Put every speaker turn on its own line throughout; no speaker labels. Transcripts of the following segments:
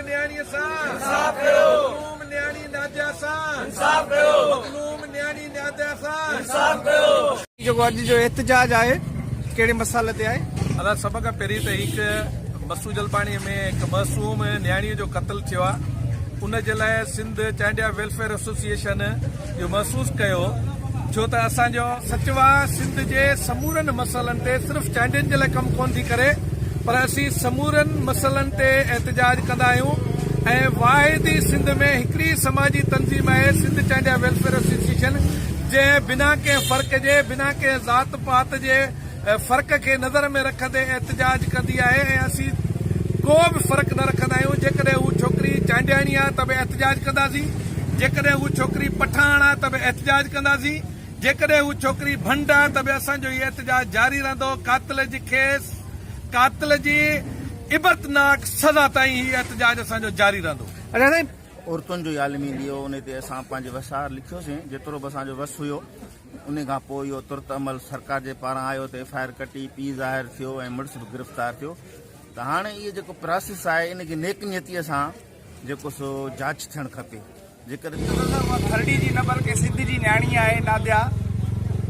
نياڻي سان انصاف ڪيو مظلوم نياڻي ناديا سان انصاف ڪيو مظلوم نياڻي ناديا سان انصاف ڪيو.
جيڪو اڄ جو احتجاج آهي ڪهڙي مسئلي تي آهي؟
ادا سڀ کان پهرين ته هڪ مسو جلباڻي ۾ هڪ معصوم نياڻي جو قتل ٿيو آهي ان جي لاء سنڌ چانڊيا ويلفيئر ايسوسيئيشن اهو محسوس ڪيو ڇو ته اسان جو سچوا سنڌ جي سمورن مسئلن تي صرف چانڊين جي لاء ڪم ڪون ٿي ڪري پر اسين سمورن مسئلن تي احتجاج ڪندا آهيون ۽ واحد ئي سنڌ ۾ هڪڙي سماجي تنظيم آهي سنڌ چانڊيا ويلفيئر ايسوسيئيشن جنهن بنا ڪنهن فرق جي بنا ڪنهن ذات پات جي فرق کي نظر ۾ رکندي احتجاج ڪندي آهي ۽ اسين ڪو به فرق نه رکندا آهيون جيڪڏهن هو ڇوڪري چانڊياڻي آهي ته به احتجاج ڪنداسين جيڪڏهن هو ڇوڪري پٺاڻ آهي ته به احتجاج ڪنداسين جيڪڏهن هو ڇوڪري ڀنڊ آهي ته به اسان جو هي احتجاج جاري رهندو قاتل جي کيس قاتل جي عبرتناڪ سزا تائين هي احتجاج اسان جو جاري رهندو.
اچا سائين.
عورتن جو عالمي ڏينهن هو انهي تي اسان پنهنجي وس آهر لکيوسين جيترو به اسان جو وس هيو. انهي کان پوء اهو ترت عمل سرڪار جي پاران آيو ته ايف I R ڪٽي، پيء ظاهر ٿيو ۽ مڙس به گرفتار ٿيو ته هاڻي اهي جيڪو پراسيس آهي ان کي نيڪ نيتيء سان جيڪو سو جاچ ٿيڻ کپي جيڪڏهن.
اها ٿرڙي جي نه بلڪه سنڌ جي نياڻي آهي ناديا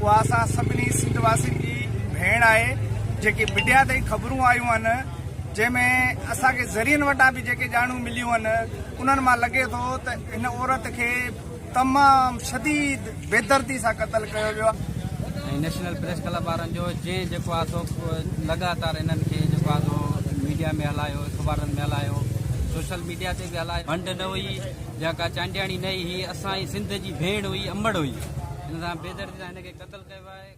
اها اسان سڀني سنڌ واسين جي ڀيڻ آهي جيڪي ميڊيا تائين خبرون آيون آهن جنهن ۾ اسان کي ذريعن وٽان به جيڪي ڄاڻون مليون آهن انهن مان لڳي ٿو ته هن عورت کي تمام شديد بيدردي سان قتل ڪيو ويو آهي.
۽ نيشنل پريس ڪلب وارن جو جنهن جيڪو آهي سو لڳاتار انهن کي جيڪو آهي سو ميڊيا ۾ هلايو اخبارن ۾ هلايو سوشل ميڊيا تي به هلايو ڀنڊ نه هئي يا ڪا چانڊياڻي نه هئي هي اسان جي سنڌ جي ڀيڻ هئي امڙ هئي ان سان بيدردي سان هن کي قتل ڪيو آهي.